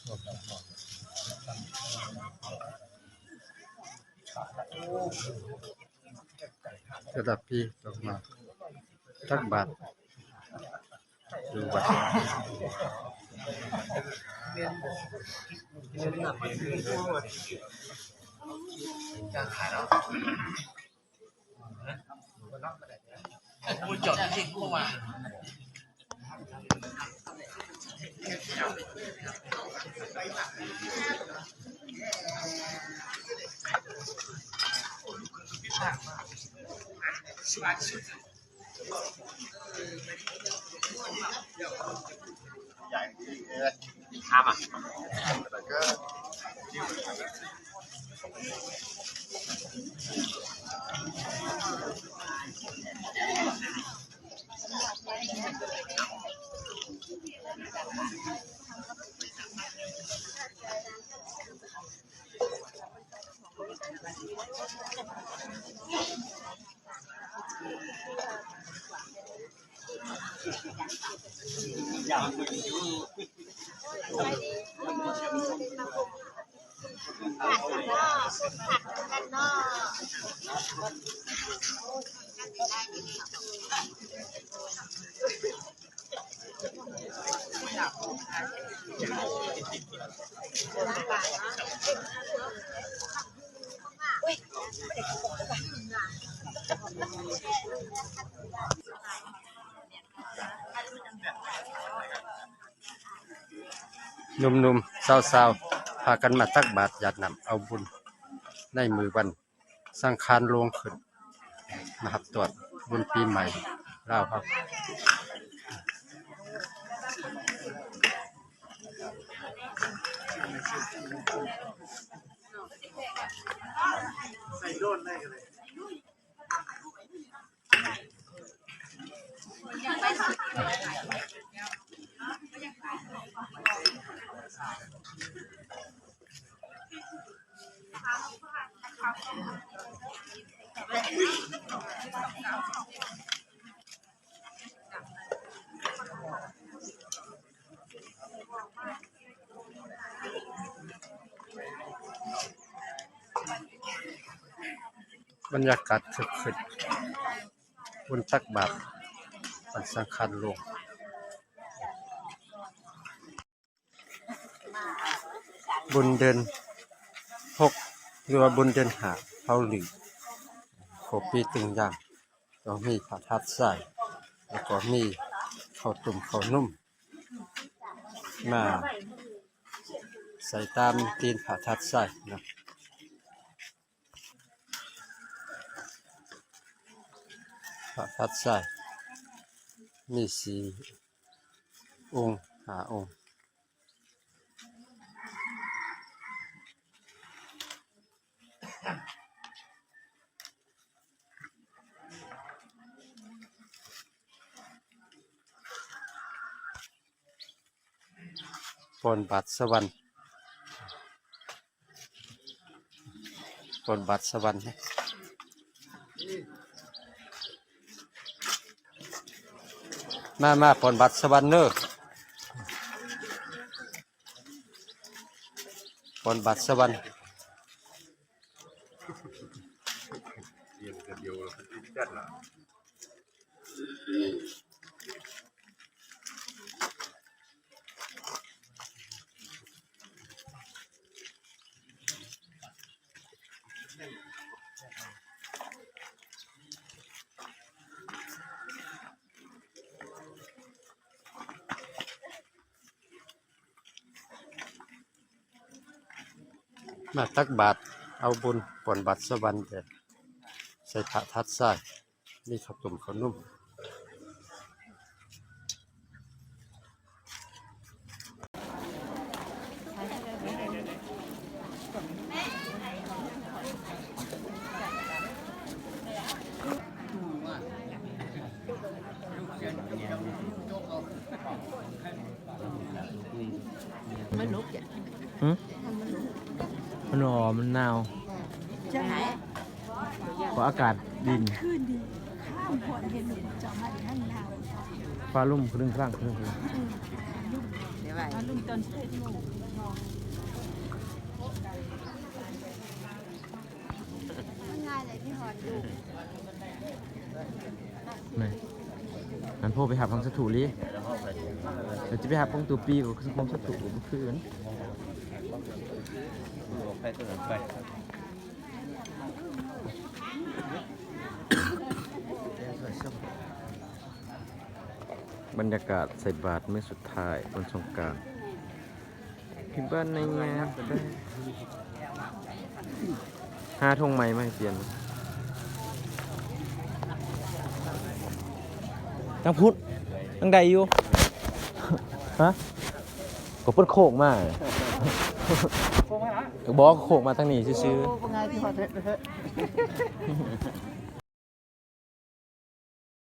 ແຕ່ລະປີຕ້ອງມາຕັກບາດຢູ່ວັດ. ໜຸ່ມໆ ສາວໆ ພາກັນມາຕັກບາດຢາດນ້ຳເອົາບຸນໃນມື້ວັນ ສັງຂານຫຼວງຂຶ້ນ ມາຮັບຕ້ອນບຸນປີໃໝ່ລາວເຮົາ. ບັນຍາກາດຄຶກຄື້ນ ບຸນຕັກບາດວັນສັງຂານຫຼວງ. ບຸນເດືອນຫົກ ຫຼືວ່າບຸນເດືອນຫ້າ ເຮົາລື ເຂົ້າປີຕຶງຍາມ ຕ້ອງມີພະທາດຊາຍ ແລ້ວກໍມີເຂົ້າຕົ້ມເຂົ້າໜຸ່ມ ມາໃສ່ຕາມຕີນພະທາດຊາຍເນາະ. ພະທາດຊາຍມີສີ່ອົງ ຫ້າອົງ. ປ້ອນບາດສະຫວັນ ປ້ອນບາດສະຫວັນ ມາ ມາ ປ້ອນບາດສະຫວັນເດີ ປ້ອນບາດສະຫວັນ. ມາຕັກບາດເອົາບຸນ ປ້ອນບາດສະຫວັນແດ່ ໃສ່ພະທາດຊາຍ ມີເຂົ້າຕົ້ມເຂົ້າໜຸ່ມ. ມັນໜຸກຈ້ະ ຫືມ? ມັນ ມັນໜອມ ມັນໜາວ ເພາະອາກາດດິນ ຄືນດີ ຂ້າມພວກເຫັນເຈົ້າໃຫ້ທາງໜາວ ຟ້າລຸ່ມຄຶ້ມຄາງ ຄຶ້ມຄາງ. ມາລຸ້ນຕອນສິບເອັດໂມງ ມັນງ່າຍແຫຼະທີ່ຮອດຢູ່. ແມ່ນ ອັນໂພໄປຮັບຂອງສາທຸລີ ແລ້ວຈະໄປຮັບຂອງຕູປີກໍຄືຂອງສາທຸກໍບໍ່ຄືກັນ. ບັນຍາກາດໃສ່ບາດມື້ສຸດທ້າຍວັນສົງການ ທີ່ບ້ານໃນຍາ ຫາຖົງໃໝ່ມາໃຫ້ປ່ຽນ. ທາງພຸ້ນ ທາງໃດຢູ່? ຮະ? ກໍເພິ່ນໂຄ້ງມາ ໂຄ້ງມາລະ? ບໍ່ ໂຄ້ງມາທາງນີ້ຊື່ໆ. ໂອ້ ບໍ່ງ່າຍທີ່ຮອດເດີ.